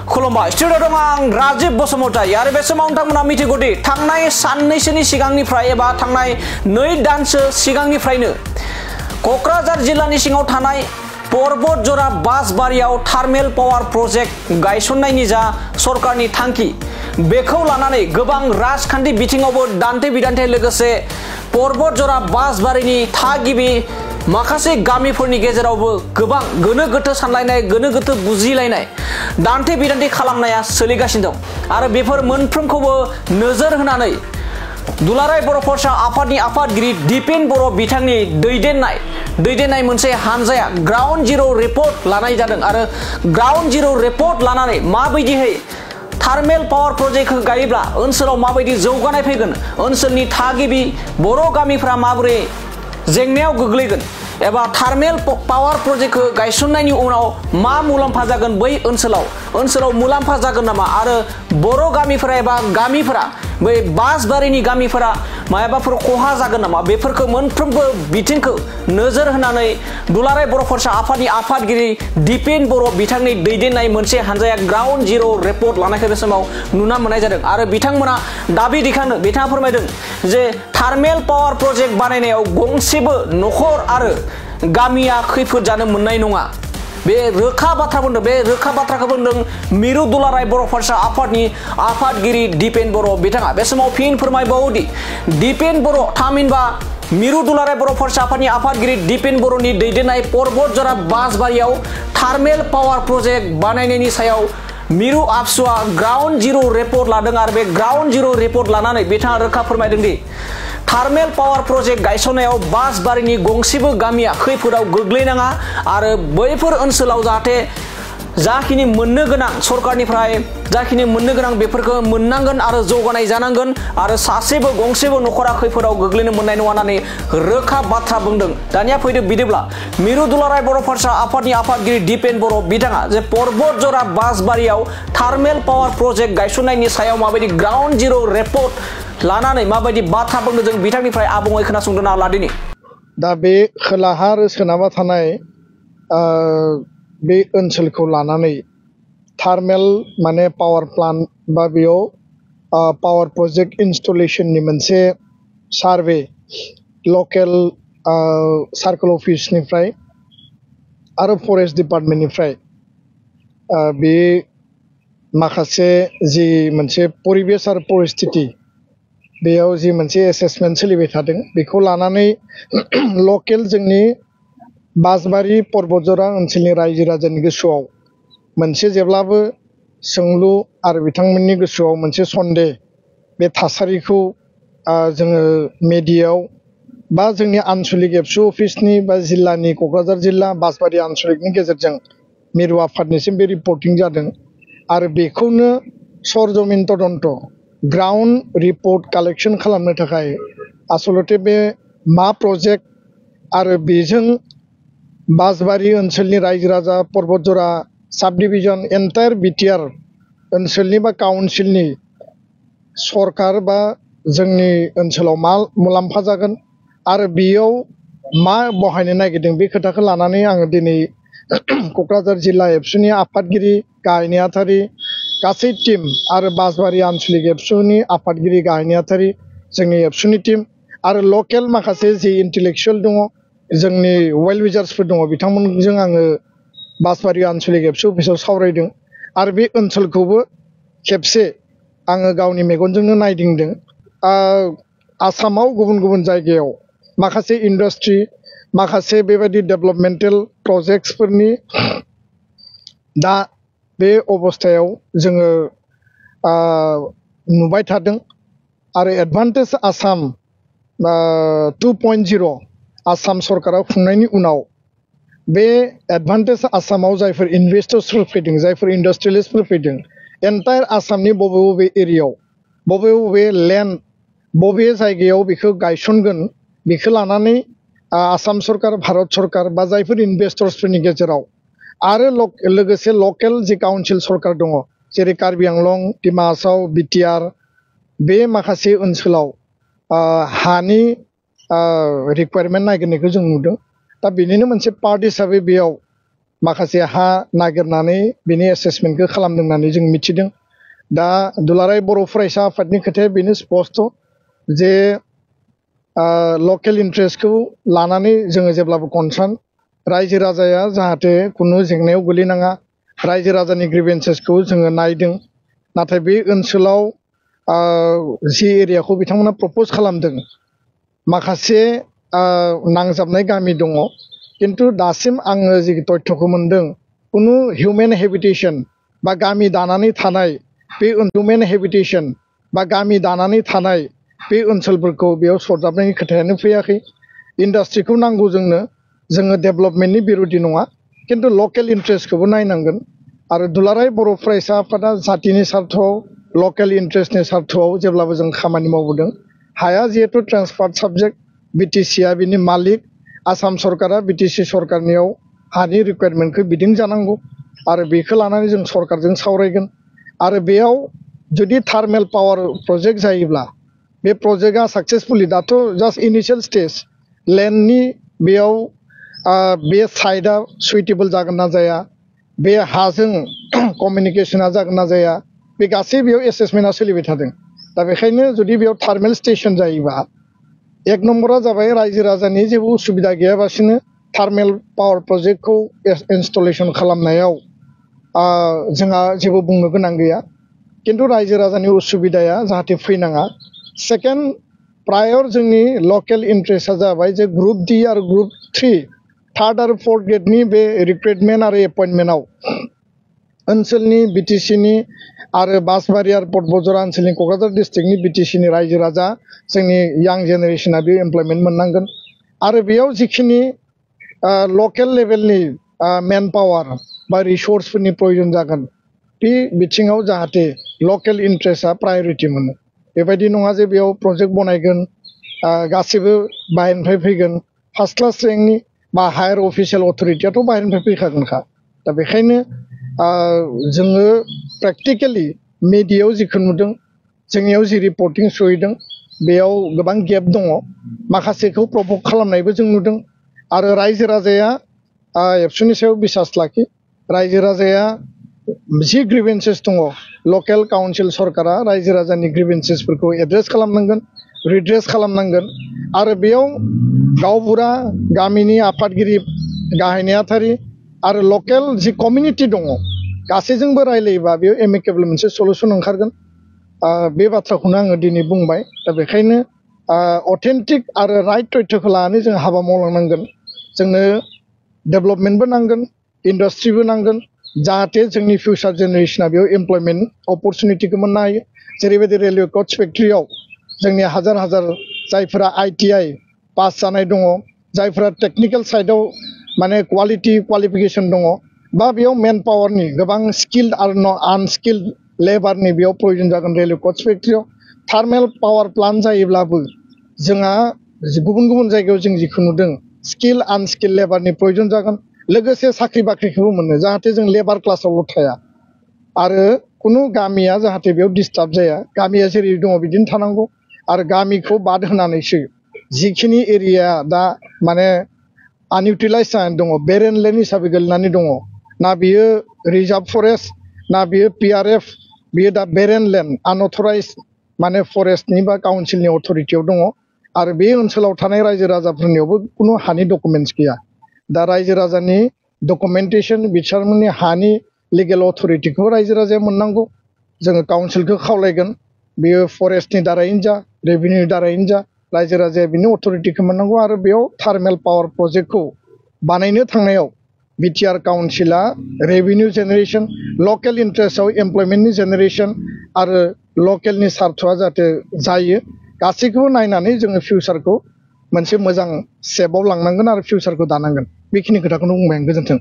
खुलुमबाय स्टुडिअ दं आं राजीब बसुमतारी आरो बे समाव नोंथांमोना मिथिगौदि थांनाय साननैसोनि सिगांनिफ्राय एबा थांनाय 2 दानसो सिगांनिफ्रायनो कक्राझार जिल्लानि सिङाव थानाय पर्बतजरा बासबारियाव थार्मेल पावार प्रोजेक्ट गायसननायनि जा सरकारनि थांखि बेखौ लानानै गोबां राजखान्थि बिथिङावबो दान्थे बिदान्थे लोगोसे पर्बतजरा बासबारिनि थागिबि माखासे गामिफोरनि गेजेरावबो गोबां गोनो गोथो सानलायनाय गोनो गोथो बुजिलायनाय दान्थे बिदान्थे खालामनाया सोलिगासिनो दं आरो बेफोर मोनफ्रोमखौबो नोजोर होनानै दुलाराय बर' फरायसा आफादनि आफादगिरि दिपेन बर' बिथांनि दैदेननाय मोनसे हानजाया ग्राउन्ड जिर' रिपर्ट लानाय जादों आरो ग्राउन्ड जिर' रिपर्ट लानानै माबायदियै थार्मेल पावार प्रोजेक्टखौ गायोब्ला ओनसोलाव माबायदि जौगानाय फैगोन ओनसोलनि थागिबि बर' गामिफ्रा माबोरै जेंनायाव गोग्लैगोन एबा थार्मेल पावार प्रोजेक्टखौ गायसननायनि उनाव मा मुलाम्फा जागोन बै ओनसोलाव मुलाम्फा जागोन नामा आरो बर' गामिफोरा एबा गामिफोरा बै बासबारिनि गामिफोरा मायाबाफोर खहा जागोन नामा बेफोरखौ मोनफ्रोमबो बिथिंखौ नोजोर होनानै दुलाराय बर' फरायसा आफादनि आफादगिरि दिपेन बर' बिथांनि दैदेननाय मोनसे हानजाया ग्राउन्ड जिर' रिपर्ट लानायखौ बे समाव नुना मोननाय जादों आरो बिथांमोना दाबि दिखांनो बिथाङा फोरमायदों जे थार्मेल पावार प्रोजेक्ट बानायनायाव गंसेबो नखर आरो गामिया खैफोद जानो मोननाय नङा बे रोखा बाथ्रा बुंदों बे रोखा बाथ्राखौ बुंदों मिरु दुलाराय बर' फरायसा आफादनि आफादगिरि दिपेन बर' बिथाङा बे समाव फिन फोरमायबावोदि दिपेन बर' थामहिनबा मिरु दुलाराय बर' फरायसा आफादनि आफादगिरि दिपेन बर'नि दैदेननाय पर्बतजरा बासबारियाव थार्मेल पावार प्रोजेक्ट बानायनायनि सायाव मिरु आबसुआ ग्राउन्ड जिर' रिपर्ट लादों आरो बे ग्राउन्ड जिर' रिपर्ट लानानै बिथाङा रोखा फोरमायदों दि थार्मेल पावार प्रोजेक्ट गायसननायाव बासबारिनि गंसेबो गामिया खैफोदाव गोग्लैनाङा आरो बैफोर ओनसोलाव जाहाथे जाखिनि मोननो गोनां सरकारनिफ्राय जाखिनि मोननो गोनां बेफोरखौ मोननांगोन आरो जौगानाय जानांगोन आरो सासेबो गंसेबो नखरा खैफोदाव गोग्लैनो मोननाय नङा होननानै रोखा बाथ्रा बुंदों दानिया फैदो बिदिब्ला मिरु दुलाराय बर' फरायसा आफादनि आफादगिरि दिपेन बर' बिथाङा जे पर्बतजरा बासबारियाव थार्मेल पावार प्रोजेक्ट गायसननायनि सायाव माबायदि ग्राउन्ड जिर' रिपर्ट लानानै माबायदि बाथ्रा बुंदों जों बिथांनिफ्राय आबुङै खोनासंदों लादिनि दा बे खोलाहा आरो सोनाबा थानाय बे ओनसोलखौ लानानै थार्मेल माने पावार प्लान्ट बा बेयाव पावार प्रोजेक्ट इनस्टलेशननि मोनसे सार्भे लकेल सार्कल अफिसनिफ्राय आरो फरेस्ट डिपार्टमेन्टनिफ्राय बे माखासे जि मोनसे परिबेस आरो परिस्थिति बेयाव जि मोनसे एसेसमेन्ट सोलिबाय थादों बेखौ लानानै लकेल जोंनि बासबारि पर्बतजरा ओनसोलनि रायजो राजानि गोसोआव मोनसे जेब्लाबो सोंलु आरो बिथांमोननि गोसोआव मोनसे सन्देह बे थासारिखौ जोङो मेडियायाव बा जोंनि आन्चलिक एबसु अफिसनि बा जिल्लानि क'क्राझार जिल्ला बासबारि आन्चलिकनि गेजेरजों मिरु आफादनिसिम बे रिपर्टिं जादों आरो बेखौनो सरजमिन तदन्त ग्राउन्ड रिपर्ट कालेक्शन खालामनो थाखाय आसलते बे मा प्रजेक्ट आरो बेजों बासबारि ओनसोलनि रायजो राजा पर्बतजरा साब डिभिजन एन्टायर बिटिआर ओनसोलनि बा काउन्सिलनि सरकार बा जोंनि ओनसोलाव मा मुलाम्फा जागोन आरो बेयाव मा बहायनो नागिरदों बे खोथाखौ लानानै आङो दिनै क'क्राझार जिल्ला एबसुनि आफादगिरि गाहाय नेहाथारि गासै टीम आरो बासबारि आन्चलिक एबसुनि आफादगिरि गाहाय नेहाथारि जोंनि एबसुनि टीम आरो लकेल माखासे जि इन्टेलेक्सुवेल दङ जोंनि वेल विजार्सफोर दङ बिथांमोनजों आङो बासबारि आन्चलिक एबसु अफिसाव सावरायदों आरो बे ओनसोलखौबो खेबसे आङो गावनि मेगनजोंनो नायदिंदों आसामाव गुबुन गुबुन जायगायाव माखासे इन्डास्ट्रि माखासे बेबायदि डेभेलपमेन्टेल प्रजेक्टसफोरनि दा बे अबस्थायाव जोङो नुबाय थादों आरो एडभान्टेज आसाम 2.0 आसाम सरकारा खुंनायनि उनाव बे एडभान्टेज आसामाव जायफोर इनभेस्टर्सफोर फैदों जायफोर इन्डास्ट्रियेलिस्टफोर फैदों एन्टायर आसामनि बबे बबे एरियायाव बबे बबे लेन्ड बबे जायगायाव बेखौ गायसनगोन बेखौ लानानै आसाम सरकार भारत सरकार बा जायफोर इनभेस्टर्सफोरनि गेजेराव आरो लोगोसे लकेल जि काउन्सिल सरकार दङ जेरै कार्बि आंलं डिमा हासाव बिटिआर बे माखासे ओनसोलाव हानि रिक्वायरमेन्ट नागिरनायखौ जों नुदों दा बेनिनो मोनसे पार्ट हिसाबै बेयाव माखासे हा नागिरनानै बिनि एसेसमेन्टखौ खालामदों होननानै जों मिथिदों दा दुलाराय बर' फरायसा आफादनि खोथाया बेनो स्पष्ट जे लकेल इन्ट्रेस्टखौ लानानै जोङो जेब्लाबो कनसार्न रायजो राजाया जाहाथे कुनु जेंनायाव गोलैनाङा रायजो राजानि ग्रिभेन्सेसखौ जोङो नायदों नाथाय बे ओनसोलाव जि एरियाखौ बिथांमोना प्रप'ज खालामदों माखासे नांजाबनाय गामि दङ किन्तु दासिम आङो जि तथ्यखौ मोनदों कुनु हिउमेन हेबिटेसन बा गामि दानानै थानाय बे हिउमेन हेबिटेसन बा गामि दानानै थानाय बे ओनसोलफोरखौ बेयाव सरजाबनायनि खोथायानो फैयाखै इन्डास्ट्रिखौ नांगौ जोङो डेभेलपमेन्टनि बिरोधि नङा किन्तु लकेल इन्ट्रेस्टखौबो नायनांगोन आरो दुलाराय बर' फरायसा आफादा जातिनि सार्थआव लकेल इन्ट्रेस्टनि सार्थआव जेब्लाबो जों खामानि मावबोदों हाया जिहेतु ट्रान्सफार्ड साबजेक्ट बिटिसिआ बिनि मालिक आसाम सरकारा बिटिसि सरकारनियाव हानि रिक्वायरमेन्टखौ बिदिं जानांगौ आरो बेखौ लानानै जों सरकारजों सावरायगोन आरो बेयाव जुदि थार्मेल पावार प्रजेक्ट जायोब्ला बे प्रजेक्टआ साक्सेसफुलि दाथ' जास्ट इनिशियेल स्टेज लेन्डनि बेयाव बे साइटआ सुइटेबल जागोन ना जाया बे हाजों कमिउनिकेशना जागोन ना जाया बे गासै बेयाव एसेसमेन्टआ सोलिबाय थादों दा बेखायनो जुदि बेयाव थार्मेल स्टेशन जायोबा एक नम्बरा जाबाय रायजो राजानि जेबो उसुबिदा गैयाबासिनो थार्मेल पावार प्रजेक्टखौ इनस्टलेशन खालामनायाव जोंहा जेबो बुंनो गोनां गैया किन्तु रायजो राजानि उसुबिदाया जाहाथे फैनाङा सेकेन्ड प्रायर जोंनि लकेल इन्ट्रेस्टआ जाबाय जे ग्रुप डि आरो ग्रुप 3 थार्ड आरो फोर्थ ग्रेडनि बे रिक्रुटमेन्ट आरो एपइन्टमेन्टआव ओनसोलनि बिटिसिनि आरो बासबारि आरो पटबजरा ओनसोलनि क'क्राझार डिस्ट्रिक्टनि बिटिसिनि रायजो राजा जोंनि यां जेनेरेशना बे एमप्लयमेन्ट मोननांगोन आरो बेयाव जिखिनि लकेल लेभेलनि मेन पावार बा रिसोर्सफोरनि प्रयोजन जागोन बे बिथिङाव जाहाथे लकेल इन्ट्रेस्टआ प्रायरिटि मोनो बेबायदि नङा जे बेयाव प्रजेक्ट बनायगोन गासैबो बाहेरनिफ्राय फैगोन फार्स्ट क्लास रेंकनि बा हायार अफिसियेल अथ'रिटियाथ' बाहेरनिफ्राय फैखागोनखा दा बेखायनो जोङो प्रेक्टिकेलि मिडियायाव जिखौ नुदों जोंनियाव जि रिपर्टिं सहैदों बेयाव गोबां गेप दङ माखासेखौ प्रभ'क खालामनायबो जों नुदों आरो रायजो राजाया एबसुनि सायाव बिसास लाखि रायजो राजाया जि ग्रिभेन्सेस दङ लकेल काउन्सिल सरकारा रायजो राजानि ग्रिभेन्सेसफोरखौ एड्रेस खालामनांगोन रिड्रेस खालामनांगोन आरो बेयाव गावबुरा गामिनि आफादगिरि गाहाय नेहाथारि आरो लकेल जि कमिउनिटि दङ गासैजोंबो रायलायोबा बेयाव एमिकेबल मोनसे सलुसन ओंखारगोन बे बाथ्राखौनो आङो दिनै बुंबाय दा बेखायनो अथेन्टिक आरो राइट तथ्यखौ लानानै जों हाबा मावलांनांगोन जोंनो डेभेलपमेन्टबो नांगोन इन्डास्ट्रिबो नांगोन जाहाथे जोंनि फिउचार जेनेरेशना बेयाव एमप्लयमेन्ट अपरचुनिटिखौ मोननो हायो जेरैबायदि रेलवे कच फेक्ट्रियाव जोंनि हाजार हाजार जायफोरा ITI पास जानाय दङ जायफोरा टेक्निकेल साइडआव माने क्वालिफिकेसन दङ बा बेयाव मेन पावारनि गोबां स्किल्ड आरो आनस्किल्ड लेबारनि बेयाव प्रयोजन जागोन रेलवे कच फेक्ट्रियाव थार्मेल पावार प्लान्ट जायोब्लाबो जोंहा गुबुन गुबुन जायगायाव जों जिखौ नुदों स्किल आनस्किल लेबारनि प्रयोजन जागोन लोगोसे साख्रि बाख्रिखौबो मोनो जाहाथे जों लेबार क्लासावल' थाया आरो कुनु गामिया जाहाथे बेयाव डिस्टार्ब जाया गामिया जेरै दङ बिदिनो थानांगौ आरो गामिखौ बाद होनानैसो जिखिनि एरिया दा माने आनइउटिलाइज जानानै दङ बेरेन लेन्ड हिसाबै गोलैनानै दङ ना बियो रिजार्भ फरेस्ट ना बियो PRF बियो दा बेरेन लेन्ड आनअथराइज माने फरेस्टनि बा काउन्सिलनि अथ'रिटियाव दङ आरो बे ओनसोलाव थानाय रायजो राजाफोरनियावबो कुनु हानि डकुमेन्टस गैया दा रायजो राजानि डकुमेन्टेसन बिथांमोननि हानि लिगेल अथ'रिटिखौ रायजो राजाया मोननांगौ जोङो काउन्सिलखौ खावलायगोन बेयो फरेस्टनि दारैनो जा रेभिनिउनि दारैनो जा रायजो राजाया बिनि अथ'रिटिखौ मोननांगौ आरो बेयाव थार्मेल पावार प्रजेक्टखौ बानायनो थांनायाव बिटिआर काउन्सिला रेभिनिउ जेनेरेसन लकेल इन्ट्रेस्टआव एमप्लयमेन्टनि जेनेरेसन आरो लकेलनि सार्थआ जाहाथे जायो गासैखौबो नायनानै जोङो फिउचारखौ मोनसे मोजां सेपआव लांनांगोन आरो फिउचारखौ दानांगोन बेखिनि खोथाखौनो बुंबाय आं गोजोन्थों